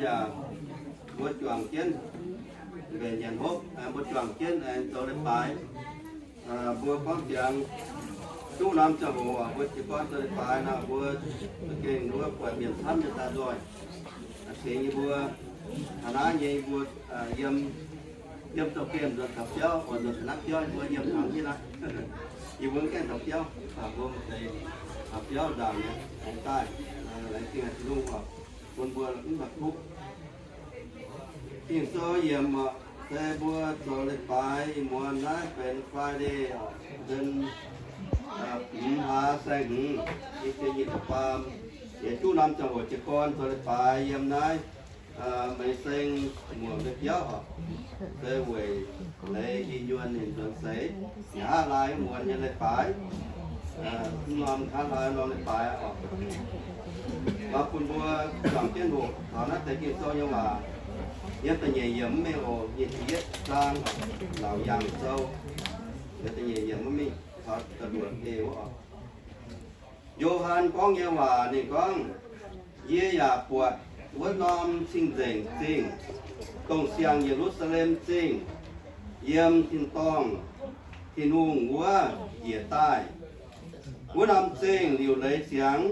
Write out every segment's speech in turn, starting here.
Yaac mbuo juangc jienv mbenc nyanc hopv, mbuo juangc jienv aengx zoux leiz-baaix. Mbuo gorngv ziangx duqv norm ziangh hoc mbuo jiez gorn zoux leiz-baaix nor, mbuo za'gengh wuov buatc mienh camv nyei daaih nzoih. Tengx yie mbuo, aa, naaiv nyei yie mbuo yiem, yiem zoux gengh nzuonx taux biauv, oix nzuonx taux naaiv biauv yie mbuo yiem taux hieh naaiv. Yie mbuo mv gaengh taux biauv, mbuo maaih deix taux biauv nzaangc nyei, aengx daaih, laengz zingh haic Tin-Hungh oc, bun mbuo mv baac kuv. Ging-Sou yiemc oc, se mbuo zoux leiz-baaix ih muonz naaiv benx Friday oc, benx hmz hlaax saeng-hmz, i ziex nyeic ziepc faam, yietc juqv norm ziangh hoc jiez gorn zoux leiz-baaix yiem naaiv Meiz Seng muonc nyei biauv oc. Se weic leiz i nyuonh ninh nzuonx seix, yaac hnangv laai muonz nyei leiz-baaix, mv norm hnangv laai norm leiz-baaix oc. Nor bun mbuo juangc jienv hoqc taux naaiv deix Ging-Sou nyei waac. Yiem da'nyeic yiemc mv mingh oc, nyic ziepc yietv zaang, Laauc Yaangh Sou. Yiem da'nyeic yiemc mv mingh, taux da'luoqc deix wuov oc. Yo^han gorngv nyei waac ninh gorngv, Yie yaac buatc wuov norm cing-nzengc zingh, dongh siang Ye^lu^saa^lem Zingh, yiem tin-dorngh Tin-Hungh wuov njiec daaih. Wuov norm zingh liuc leiz ziangx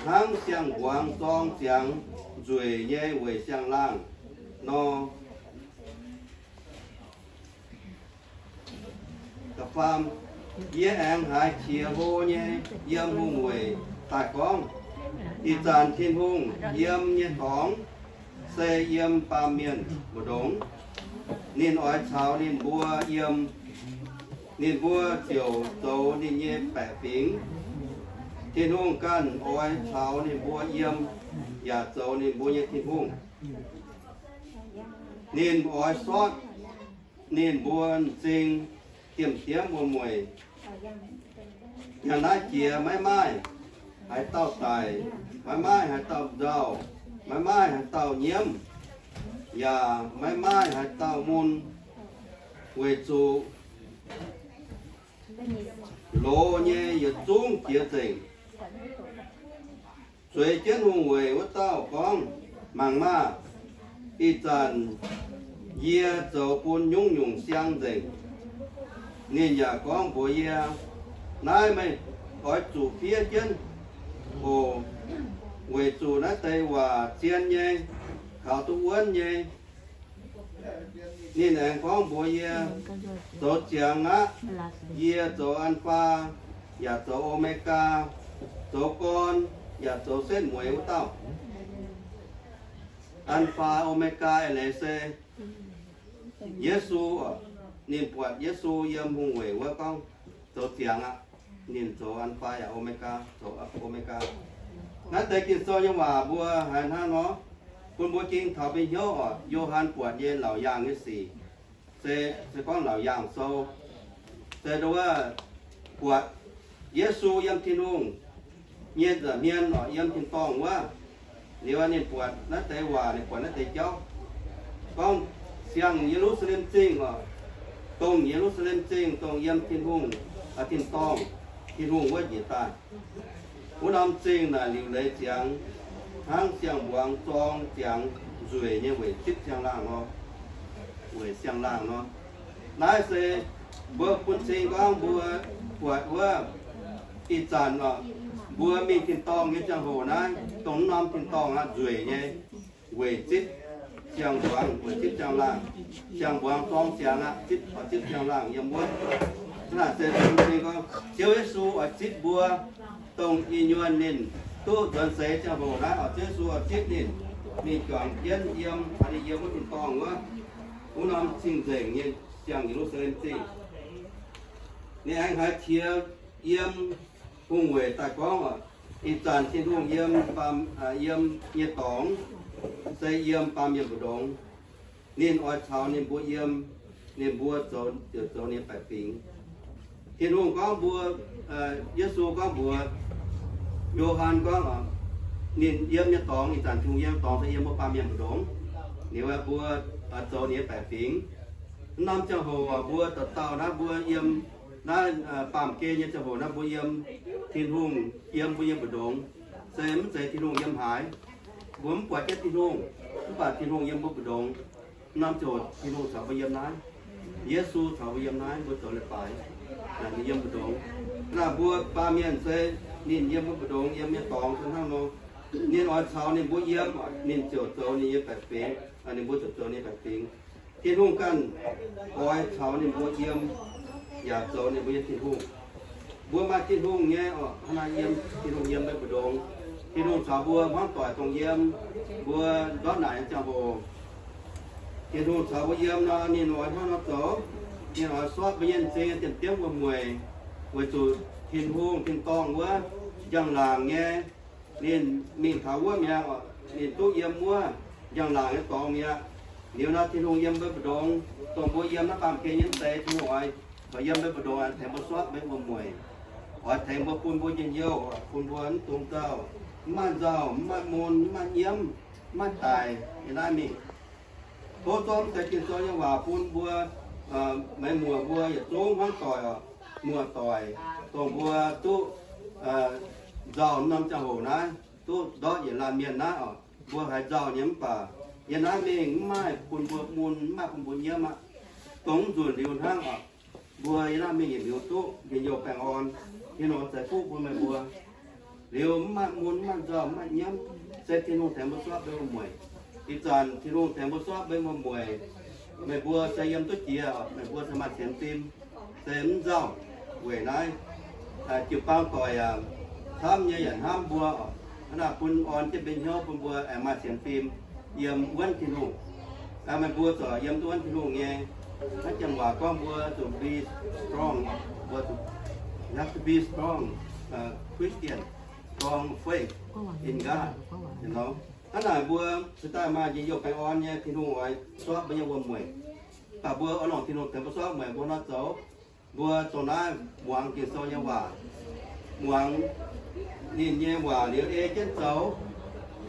hnangv siang-mbuangz zorng ziangx nzueic nyei weic siang-laangh nor. Da'faam, yie aengx haiz qiex hlo nyei yiem hungh weic daaih gorngv, Ih zanc Tin-Hungh yiem nyei dorngx se yiem baamh mienh mbu'ndongx. Ninh oix caux ninh mbuo yiem, ninh mbuo ziouc zoux ninh nyei baeqc fingx. Tin-Hungh ganh oix caux ninh mbuo yiem, yaac zoux ninh mbuo nyei Tin-Hungh. Ninh oix sortv ninh mbuo m'zing diemv-diemv mueiz-mueiz. Yangh naaiv jiex maiv maaih haaix dauh daic, maiv maaih haaix dauh nzauh, maiv maaih haaix dauh nyiemv, yaac maiv maaih haaix dauh mun, weic zuqc loz nyei yietc zungv jiex nzengc. Zueiz jienv hungh weic wuov dauh gorngv, Mangc maah! Ih zanc yie zoux bun nyungc-nyungc siang nzengc. Ninh yaac gorngv mbuox yie, Naaiv meih oix zuqc fiev jienv oc, weic zuqc naaiv deix waac zien nyei, kaux duqv wuonv nyei. Ninh aengx gorngv mbuox yie, Zoux ziangx aqv. Yie zoux An^faa yaac zoux O^me^gaa, zoux gorn yaac zoux setv mueiz wuov dauh. An^faa O^me^gaa eix leiz se Yesu oc. Ninh buatc Yesu yiem hungh weic wuov gorngv, Zoux ziangx aqv. Ninh zoux An^faa yaac O^me^gaa, zoux O^me^gaa. Naaiv deix Ging-Sou nyei waac mbuo haiz hnangv nor, bun mbuo ging taux mbuo hnyouv oc. Yo^han buatc nyei laauc yaangh nyei sic, se, se gorngv laauc yaangh sou, se ndongc wuov buatc Yesu yiem Tin-Hungh nyei nza'hmien oc, yiem tin-dorngh wuov. Liuz ninh buatc naaiv deix waac, ninh buatc naaiv deix jauv gorngv, Siang Ye^lu^saa^lem Zingh oc, dongh Ye^lu^saa^lem Zingh, dongh yiem Tin-Hungh, tin-dorngh Tin-Hungh wuov njiec daaih. Wuov norm zingh naaic liuc leiz ziangx hnangv siang-mbuangz zorng ziangx nzueic nyei weic zipv siang-laangh nor. Weic siang-laangh nor. Naaiv se mbuo bun cing gorngv mbuo buatc wuov ih zanc oc, mbuo mingh tin-dorngh nyei ziangh hoc naaiv, dongh norm tin-dorngh aqv nzueic nyei, weic zipv siang-mbuangz, weic zipv siang-laangh. Siang-mbuangz zorng ziangx aqv, zipv, oix zipv siang-laangh yiem wuov. Hnangv naaic se bun cing gorngv Ziouv Yesu oix zipv mbuo, dongh ih nyuonh ninh duqv nzuonx seix ziangh hoc naaiv oc, Ziouv Yesu oix zipv ninh mingh juangc jienv yiem, ninh yiem wuov tin-dorngh wuov, wuov norm cing-nzengc nyei siang Ye^lu^saa^lem Zingh. Ninh aengx haiz qiex yiem hungh weic daaih gorngv oc, Ih zanc Tin-Hungh yiem baamh, yiem nyei dorngx se yiem baamh mienh mbu'ndongx. Ninh oix caux ninh mbuo yiem, ninh mbuo zoux, ziouc zoux ninh nyei baeqc fingx. Tin-Hungh gorngv mbuo, Yesu gorngv mbuox Yo^han gorngv, ninh yiem nyei dorngx, ih zanc Tin-Hungh yiem dorngx se yiem mbuo baamh mienh mbu'ndongx. Liuz mbuo zoux ninh nyei baeqc fingx. Mv norm ziangh hoc mbuo dauh dauh naaiv mbuo yiem naaiv baamh gen nyei ziangh hoc naaiv mbuo yiem Tin-Hungh yiem mbuo nyei mbu'ndongx, se mv zeiz Tin-Hungh yiem haaix. Mbuo mv buatc jienv Tin-Hungh. Mv baac Tin-Hungh yiem mbuo mbu'ndongx. Norm ziangh hoc Tin-Hungh caux mbuo yiem naaiv. Yesu caux mbuo yiem naaiv, mbuo zoux leiz-baaix, ninh yiem mbu'ndongx. Naaiv mbuo baamh mienh se ninh yiem mbuo mbu'ndongx, yiem nyei dorngx se hnangv nor. Ninh oix caux ninh mbuo yiem, ninh ziouc zoux ninh nyei baeqc fingx, ninh mbuo ziouc zoux ninh nyei baeqc fingx. Tin-Hungh ganh oix caux ninh mbuo yiem, yaac zoux ninh mbuo nyei Tin-Hungh. Mbuo maaih Tin-Hungh nyei, hnangv naaiv yiem, Tin-Hungh yiem mbuo mbu'ndongx. Tin-Hungh caux mbuo hmuangv doic dongh yiem, mbuo ndortv naaic nyei ziangh hoc, Tin-Hungh caux mbuo yiem nor, ninh oix hnangv nor zoux. Ninh oix sortv mbuo nyei m'zing nyei diemv-diemv wuom-mueic, weic zuqc Tin-Hungh tin-dorngh wuov njang-laangc nyei, ninh mingh taux wuov mi'aqv, ninh duqv yiem wuov njang-laangc nyei dorngx mi'aqv. Liuz nor Tin-Hungh yiem mbuo mbu'ndongx, dongh mbuo yiem naaiv baamh gen nyei deix, Tin-Hungh oix, oix yiem mbuo mbu'ndongx, oix tengx mbuo sortv mbuo nyei wuom-mueic, oix tengx mbuo, bun mbuo njien-youh, bun mbuo mv dungx nzauh, mv maaih nzauh, mv maaih mun, mv maaih nyiemv, mv maaih daic, yiem naaiv mingh. Tov zorqv deix Ging-Sou nyei waac bun mbuo, meix muoc mbuo yietc zungv hmuangv doic, muoz-doic, dongh mbuo duqv nzauh norm ziangh hoc naaiv, duqv ndortv yietc laanh mienh naaiv oc. Mbuo haiz nzauh nyei mv baac yiem naaiv mingh mv maaih bun mbuo mun, mv maaih bun mbuo nyiemv aqv. Dongh mv nzunc liuz hnangv oc, mbuo yiem naaiv mingh yietc liuz duqv njien-youh baengh orn. Tin-Hungh ceix fuqv bun meih mbuo. Liuz mv maaih mun, mv maaih nzauh, mv maaih nyiemv, se Tin-Hungh tengx mbuo sortv mbuo wuom-mueic. Ih zanc Tin-Hungh tengx mbuo sortv mbuo wuom-mueic. Meih mbuo se yiem duqv jiex, meih mbuo se maaih sienx fim, se mv nzauh. Weic naaiv jiu-baang doic yaac camv nyei yaac hnamv mbuo, hnangv naaic bun orn jienv mbuo hnyouv bun mbuo aengx maaih sienx fim yiem wuonv Tin-Hungh. Meih mbuo ziouc yiem duqv wuonv Tin-Hungh nyei. Naaiv janx waac gorngv mbuo zuqc be strong, mbuo zuqc, you have to be strong Christian, strong faith in God. Hnangv naaic mbuo cingx daaih maaih njien-youh baengh orn nyei, Tin-Hungh oix sortv mbuo nyei wuom-mueic. Mv baac mbuo oix longc Tin-Hungh tengx mbuo sortv wuom-mueic, mbuo nor zoux. Mbuo dongh naaiv muangx Ging-Sou nyei waac, muangx ninh nyei waac liuz ei jienv zoux,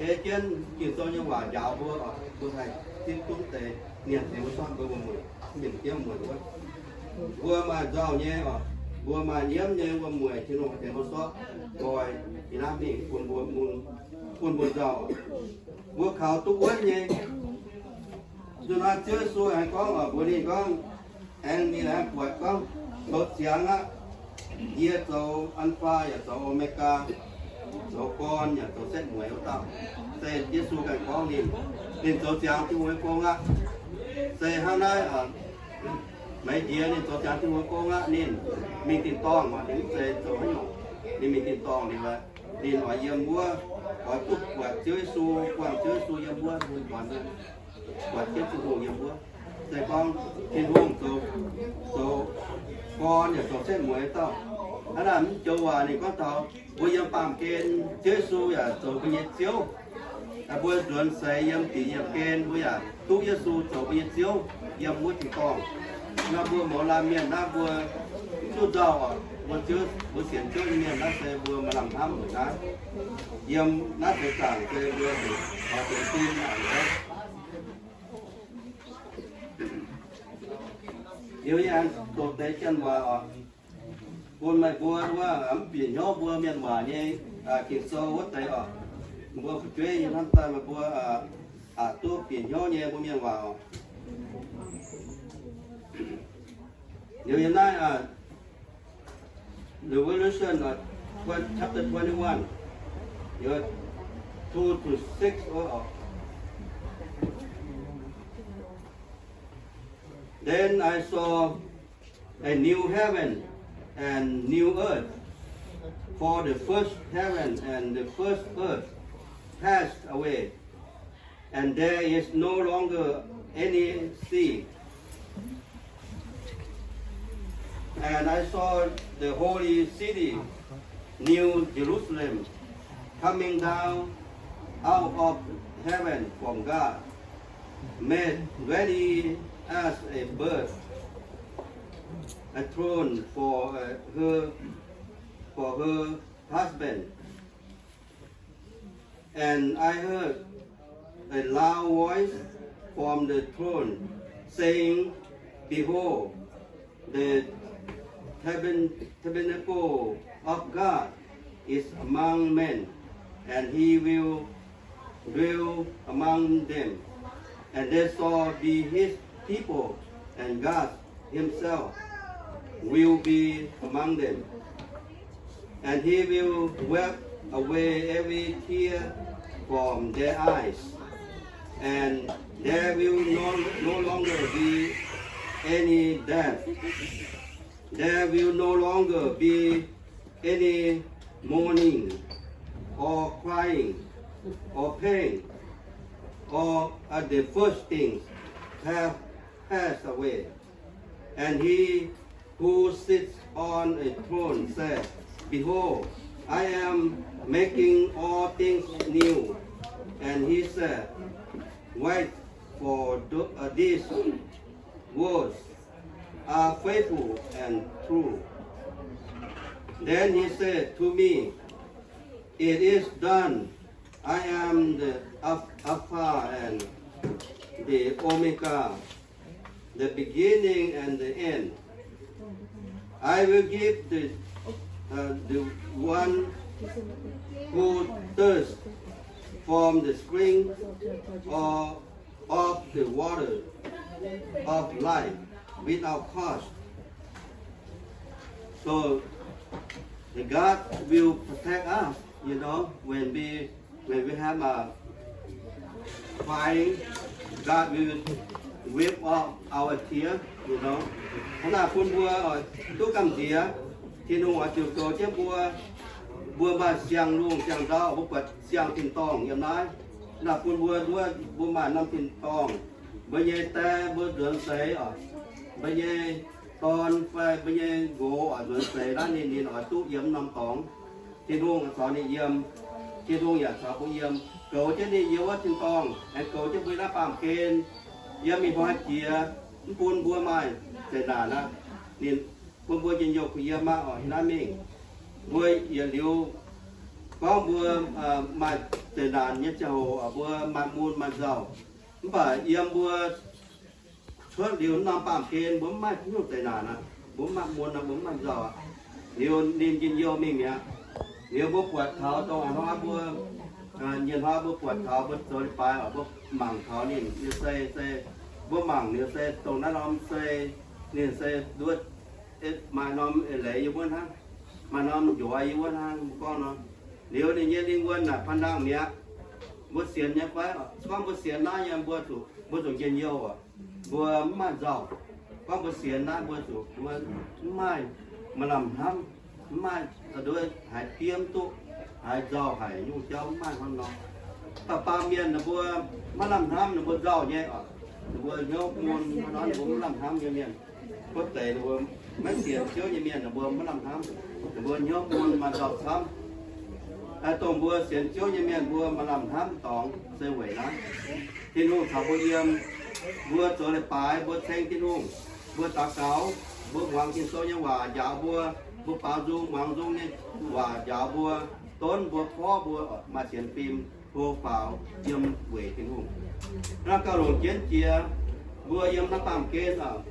ei jienv Ging-Sou nyei waac njaaux mbuo, mbuo haih zipv duqv deix mienh tengx mbuo sortv mbuo wuom-mueic, mienh jienv mueic wuov. Mbuo maaih nzauh nyei oc, mbuo maaih nyiemv nyei wuom-mueic, Tin-Hungh tengx mbuo sortv nqoi, ih hnangv mingh bun mbuo mun, bun mbuo nzauh. Mbuo kaux duqv wuonv nyei. Zuqc naaiv Ziouv Yesu aengx gorngv oc, mbuox ninh gorngv, aengx ninh aengx buatc gorngv, zoux ziangx aqv. Yie zoux Aa^laa^faa yaac zoux Aa^me^gaa, zoux gorn yaac zoux setv mueiz wuov dauh. Se Yesu ganh gorngv ninh, ninh zoux ziangx Tin-Hungh nyei gong aqv. Se hnangv naaiv, meix jiex ninh zoux ziangx Tin-Hungh nyei gong aqv. Ninh mingh tin-dorngh, ninh mv zeiz zoux haaix nyungc. Ninh mingh tin-dorngh liuz, ninh oix yiem wuov, oix duqv buatc Ziouv Yesu, buangh Ziouv Yesu yiem wuov, buatc Ziouv Tin-Hungh yiem wuov. Se gorngv Tin-Hungh zoux, zoux gorn yaac zoux setv mueiz dauh. Hnangv naaic mv joux waac ninh gorngv taux mbuo yiem baamh gen, Ziouv Yesu yaac zoux mbuo nyei Ziouv. Mbuo nzuonx seix yiem dingc yiemh gen, mbuo yaac duqv Yesu zoux mbuo nyei Ziouv yiem wuov tin-dorngh. Nor mbuo mouz laanh mienh naaiv mbuo mv duqv nzauh oc, mbuo Ziouv, mbuo sienx Ziouv nyei mienh naaiv se mbuo maaih lamh hnamv weic naaiv. Yiem naaiv seix zaangc se mbuo oix sienx fim aqv. Liuz yie aengx doqc deix janx waac oc, bun meih mbuo wuov mv bieqc hnyouv mbuo mienh waac nyei Ging-Sou wuov deix oc. Mbuo fu'jueiv yie hnamv daaih meih mbuo aqc duqv bieqc hnyouv nyei mbuo mienh waac oc. Liuz yiem naaiv Revelation chapter twenty-one, two to six oc. Then I saw a new heaven and new earth, for the first heaven and the first earth passed away, and there is no longer any sea. And I saw the holy city, New Jerusalem, coming down out of heaven from God, made ready as a bird, a throne for uh, her, for her husband. And I heard a loud voice from the throne, saying, Behold, the tabern- tabernacle of God is among men, and he will dwell among them, and they shall be his people, and God himself will be among them. And he will wipe away every tear from their eyes, and there will no, no longer be any death. There will no longer be any mourning or crying or pain, or uh, the first things have passed away. And he who sits on a throne said, Behold, I am making all things new. And he said, Wait for th- uh, these words are faithful and true. Then he said to me, It is done. I am the Alpha and the Omega, the beginning and the end. I will give the, uh, the one who thirsts from the spring of of the water of life without cost. So the God will protect us, you know, when we when we have a crying, God will wipe off our tear, you know. Hnangv naaic bun mbuo oix duqv gamh nziex, Tin-Hungh oix ziouc goux jienv mbuo. Mbuo maaih siang-lungh siang-ndau, mbuo buatc siang tin-dorngh yiem naaiv. Naaic bun mbuo nduov mbuo maaih norm tin-dorngh, mbuo nyei die, mbuo nzuonx seix oc, mbuo nyei dorn fai mbuo nyei nqox oix nzuonx seix naaiv, ninh, ninh oix duqv yiem norm dorngx. Tin-Hungh caux ninh yiem, Tin-Hungh yaac caux mbuo yiem, goux jienv ninh yiem wuov tin-dorngh, aengx goux jienv mbuo naaiv baamh gen yiem ih hnoi jiex, mv bun mbuo maaih zeqc naanc aqv. Ninh bun mbuo njien-youh kuh yiem aqv oc, naaiv mingh. Mbuo yietc liuz gorngv mbuo maaih zeqc naanc nyei ziangh hoc, mbuo maaih mun maaih nzauh. Mv baac yiem mbuo cuotv liuz norm baamh gen mbuo mv maaih nyungc zeqc naanc aqv, mbuo mv maaih mun aqv, mbuo mv maaih nzauh aqv. Liuz ninh njien-youh mingh mi'aqv. Liuz mbuo buatc taux dongh hnoi mbuo, nyei hnoi mbuo buatc taux mbuo zoux leiz-baaix oc, mbuo mangc taux ninh, ninh se, se, mbuo mangc ninh se dongh naaiv norm se, ninh se nduov, maaih norm eix leiz yiem wuov hnangv, maaih norm njoix yiem wuov hnangv, mbuo gorngv nor. Liuz ninh nyei lingh wuonh naaic paan-nangh mi'aqv. Mbuo sienx nyei fai? Se gorngv mbuo sienx naaiv nyei, mbuo zuqc, mbuo zuqc njien-youh oc. Mbuo mv maaih nzauh. Gorngv mbuo sienx naaiv, mbuo zuqc, mbuo mv maaih maaih lamh hnamv, mv maaih nduov haiz diev duqv, haiz nzauh haic nyungc jauv mv maaih hnangv nor. Mv baac baamh mienh ninh mbuo maiv lamh hnamv, ninh mbuo nzauh nyei oc. Ninh mbuo hnyouv mun hnangv nor, ninh mbuo mv lamh hnamv nyei mienh. Wuov deix ninh mbuo maiv sienx Ziouv nyei mienh, ninh mbuo maiv lamh hnamv. Ninh mbuo hnyouv mun maaih nzauh camv. Dongh mbuo sienx Ziouv nyei mienh mbuo maaih lamh hnamv dorngx se weic naaiv. Tin-Hungh caux mbuo yiem, mbuo zoux leiz-baaix mbuo ceng Tin-Hungh, mbuo daux gaux, mbuo muangx Ging-Sou nyei waac njaaux mbuo, mbuo baaux nzung muangx nzung nyei waac njaaux mbuo, donv mbuo, porv mbuo, maaih sienx fim, hlo faaux yiem weic Tin-Hungh. Naaiv gauh longc jienv jiex, mbuo yiem naaiv baamh gen oc,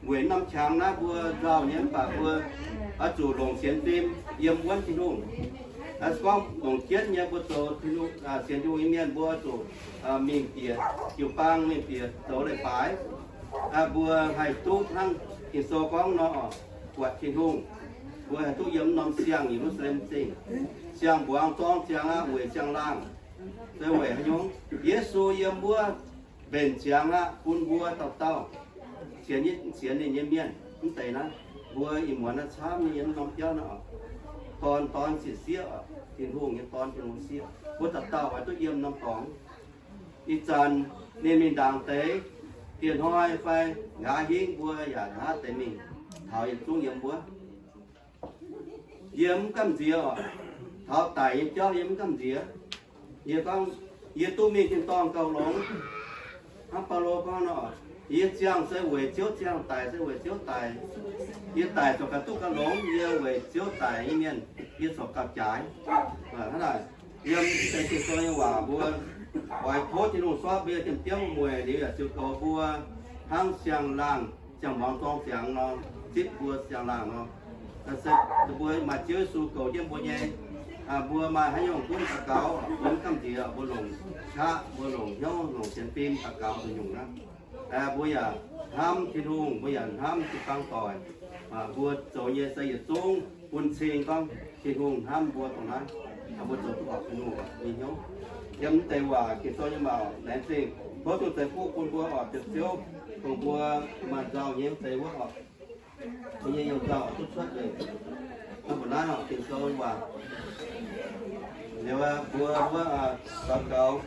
weic norm qangx naaiv mbuo nzauh nyei, mv baac mbuo oix zuqc longc sienx fim yiem wuonv Tin-Hungh. Se gorngv longc jienv nyei mbuo zoux Tin-Hungh, sienx Tin-Hungh nyei mienh mbuo zuqc mingh bieqc jiu-baang, mingh bieqc zoux leiz-baaix. Mbuo haih duqv hnangv Ging-Sou gorngv nor, buatc Tin-Hungh. Mbuo haih duqv yiem norm siang-Ye^lu^saa^lem Zingh, siang-mbuangz zorng ziangx aqv, weic siang-laangh. Se weic haaix nyungc? Yesu yiem wuov mbenc ziangx aqv, bun mbuo dauh dauh sienx, sienx ninh nyei mienh. Mv deix naaiv, mbuo ih muonz naaiv camv nyei yiem norm biauv naaiv, dorn, dorn sic sieqv, Tin-Hungh nyei Dorn, Tin-Hungh sieqv. Mbuo dauh dauh oix duqv yiem norm dorngx. Ih zanc ninh mingh ndaangc deix, dieh hnoi fai nqa'haav hingv mbuo yaac nqa'haav deix mingh taux yietc zungv yiem wuov. Yie mv gamh nziex oc. Taux daic nyei jauv yie mv gamh nziex. Yie gorngv, yie duqv mingh tin-dorngh gauh longx. Hnangv Baulo gorngv nor, yie ziangh se weic Ziouv ziangh, daic se weic Ziouv daic. Yie daic corc ganh duqv gauh longx. Yie weic Ziouv daic nyei mienh, yie corc gauh jaaix. Hnangv naaic, yiem deix Ging-Sou nyei waac mbuo oix tov Tin-Hungh sortv mbuo nyei diemv-diemv mueic liuz yaac ziux goux mbuo hnangv siang-laangh, siang-mbuangz zorng ziangx nor, zipv mbuo siang-laangh nor. Mbuo maaih Ziouv Yesu goux jienv mbuo nyei Mbuo maaih haaix nyungc gunv daux gaux, mbuo mv gamh nziex, mbuo longc qaqv, mbuo longc hnyouv, longc sienx fim daux gaux nzunc nyungc naaiv. Mbuo yaac hnamv Tin-Hungh, mbuo yaac hnamv jiu-baang doic. Mbuo zoux nyei se yietc zungv bun cing gorngv Tin-Hungh hnamv mbuo dongh naaiv, mbuo zoux duqv horpc Tin-Hungh nyei hnyouv. Yiem mv deix waac Ging-Sou nyei maauc laengz zingh tov Tin-Hungh ceix fuqv bun mbuo oc, ziepc ziouv, dongh mbuo maaih nzauh nyei mv deix wuov oc, mbuo nyei youh nzauh oix duqv cuotv weic hnangv mbuo naaiv oc, Ging-Sou waac. Liuz mbuo wuov daux gaux